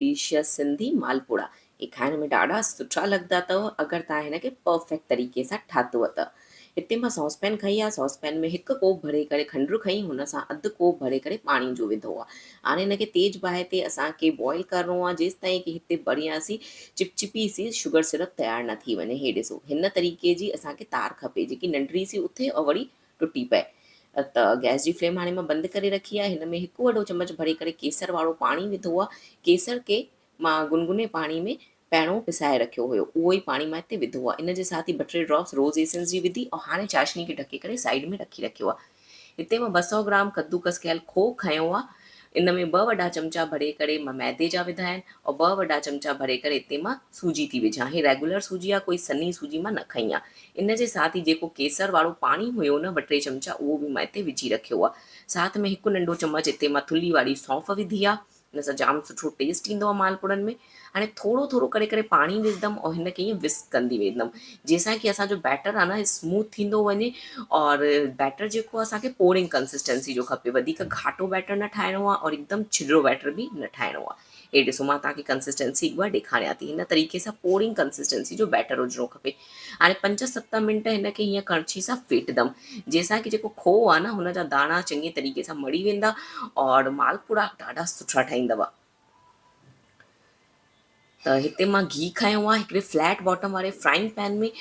Delicious Sindhi مالپوڙا هي کائڻ ۾ ڏاڍا سٺا لڳندا اٿو اگر توهان هن کي پرفيڪٽ طريقي سان ٺاهتو ته. هتي مان ساس پين کنئي آهي ساس پين ۾ هڪ ڪوپ ڀري ڪري کنڊ کنئي هن سان اڌ ڪوپ ڀري ڪري پاڻي جو وڌو آهي هاڻي هن کي تيز باهه تي اسان کي بوائل ڪرڻو آهي جيستائين ڪي هتي بڙيا سي چپچپي سي شگر سيرپ تيار نه ٿي وڃي هي ڏسو هن طريقي جي اسان کي تار کپي جيڪي ننڍڙي سي اٿي اور وري ٽٽي پئي ته گئس جي فليم هاڻي مان بند ڪري رکي آهي هن ۾ هڪ وڏو چمچ ڀري ڪري ڪيسر وارو پاڻي وڌو آهي ڪيسر کي مان گنگني پاڻي ۾ پهريون پسائي رکيو هيو اهو ئي پاڻي مان هتي وڌو آهي ان جي ساٿ ئي ٻه ٽي ڊراپس روز ايسنس جي وڌي اور هاڻي چاشني کي ڍڪي ڪري سائيڊ ۾ رکي رکيو آهي هتي مان 200 گرام ڪدوڪس ڪيل کوهه کنيو آهي ان ۾ ٻه وڏا چمچا ڀري ڪري مان ميدي جا وڌا آهن اور ٻه وڏا چمچا ڀري ڪري هتي مان سوجي ٿي وجهان هي ريگولر سوجي آهي ڪوئي سنهي سوجي مان نه کنئي آهي ان جي ساٿ ئي جيڪو ڪيسر وارو پاڻي هيو نه ٻه ٽي چمچا اهو به مان هتي وجهي رکيو آهي ساٿ ۾ هڪ ننڍو چمچ هتي مان ٿلهي واري سونف وڌي آهي ان سان جام سٺو ٽيسٽ ايندو آهي مالپوڙن ۾ هاڻي ٿورو ٿورو ڪري ڪري پاڻي وجهندم اور هن کي ائين وسڪ ڪندي ويندم جنهن سان ڪي اسان جو بيٽر آهي نه اسموٿ ٿيندو وڃي اور بيٽر جيڪو اسان کي پورنگ ڪنسسٽنسي جو کپي وڌيڪ گهاٽو بيٽر نه ٺاهڻو آهي اور هڪدم ڇڊرو بيٽر به نه ٺاهڻو آهي هي ڏسو مان توهان کي ڪنسسٽنسي هڪ بار ڏيکاريان ٿي هن طريقي سان پورنگ ڪنسسٽنسي جو بيٽر هجڻو کپي هاڻي پنج ست منٽ هن کي هيئن ڪڻڇي سان ڦيٽدم جنهن سان ڪي جيڪو کوهه آهي نه هن جا داڻا چڱي طريقي سان مڙي ويندا اور مالپوڙا ڏاڍا سٺا ٺهيندو. ته هتي مان گيهه کنيو آهي هڪڙي فليٽ باٽم واري فرائنگ پين ۾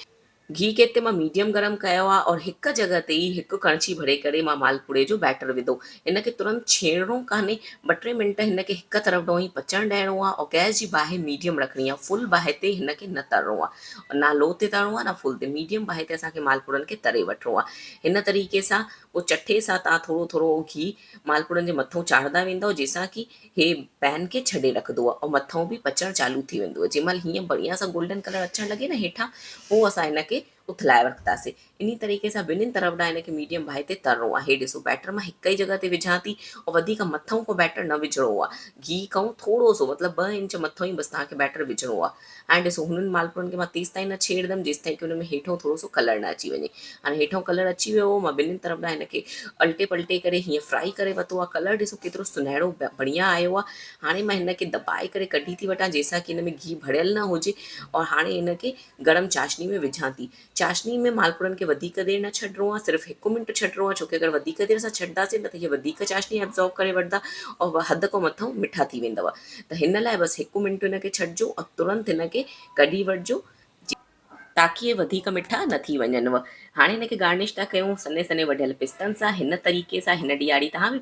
گيهه کي هتي مان ميڊيم گرم ڪيو آهي اور هڪ جڳهه تي ئي هڪ ڪڻڇي ڀري ڪري مان مالپوڙي جو بيٽر وڌو هن کي ترنت ڇيڻڻو ڪانهي ٻه ٽي منٽ هن کي هڪ طرف ڏانهن ئي پچڻ ڏيڻو آهي اور گئس جي باهه ميڊيم رکڻي آهي فل باهه تي هن کي نه ترڻو آهي نه لو تي ترڻو آهي نه فل تي ميڊيم باهه تي اسان کي مالپوڙن کي تري وٺڻو آهي هن طريقي سان پوء چٺي سان توهان ٿورو ٿورو گيهه مالپوڙن جي مٿئون چاڙهندا ويندؤ جنهن سان ڪي هي پين کي ڇڏي رکندو آهي ۽ مٿئون به پچڻ چالو ٿي ويندو آهي جنهن مهل هيئن بڙيا سان گولڊن ڪلر اچڻ لڳي نه هيٺان پوء اسان هن کي اٿلائي رکنداسين انهي طريقي سان ٻنهين طرف ڏانهن هن کي ميڊيم باهه تي ترڻو آهي هي ڏسو بيٽر مان هڪ ئي جڳهه تي وجهان ٿي ۽ وڌيڪ مٿئون ڪو بيٽر نه وجهڻو آهي گيهه کان ٿورو سو مطلب ٻه انچ مٿئون ئي بس توهان کي بيٽر وجهڻو آهي هاڻي ڏسو هنن مالپوڙن کي مان تيستائين نه ڇيڙندم جيستائين ڪي ان ۾ هيٺئون ٿورو سو ڪلر نه اچي وڃي. هاڻي هيٺئون ڪلر اچي ويو هو مان ٻنهين طرف ڏانهن هن کي الٽي پلٽي ڪري هيئن فرائي ڪري ورتو آهي. ڪلر ڏسو ڪيترو سنهڙو بڙيا آيو آهي. هاڻي مان هن کي دٻائي ڪري ڪڍي ٿي وٺان جنهن سان ڪي هن ۾ گيهه ڀريل نه هجي اور هاڻي هن کي گرم چاشني ۾ وجهان ٿي. چاشني ۾ مالپوڙن کي وڌيڪ دير نه ڇڏڻو آهي صرف هڪ منٽ ڇڏڻو آهي ڇوڪي اگر وڌيڪ دير اسان ڇڏنداسين نه ته اهي وڌيڪ چاشني ابزارب ڪري وٺندا اور حد کان مٿئون مٺا ٿي ويندو ته هن لاء بس هڪ منٽ هن کي ڇڏجو اور ترنت هن کي ڪڍي وٺجو تاڪي اهي وڌيڪ مٺا نه ٿي وڃنو. هاڻي هن کي گارنش ٿا ڪيون سنهي سنهي وڍيل پستن سان هن طريقي سان هن ڏياري توهان به.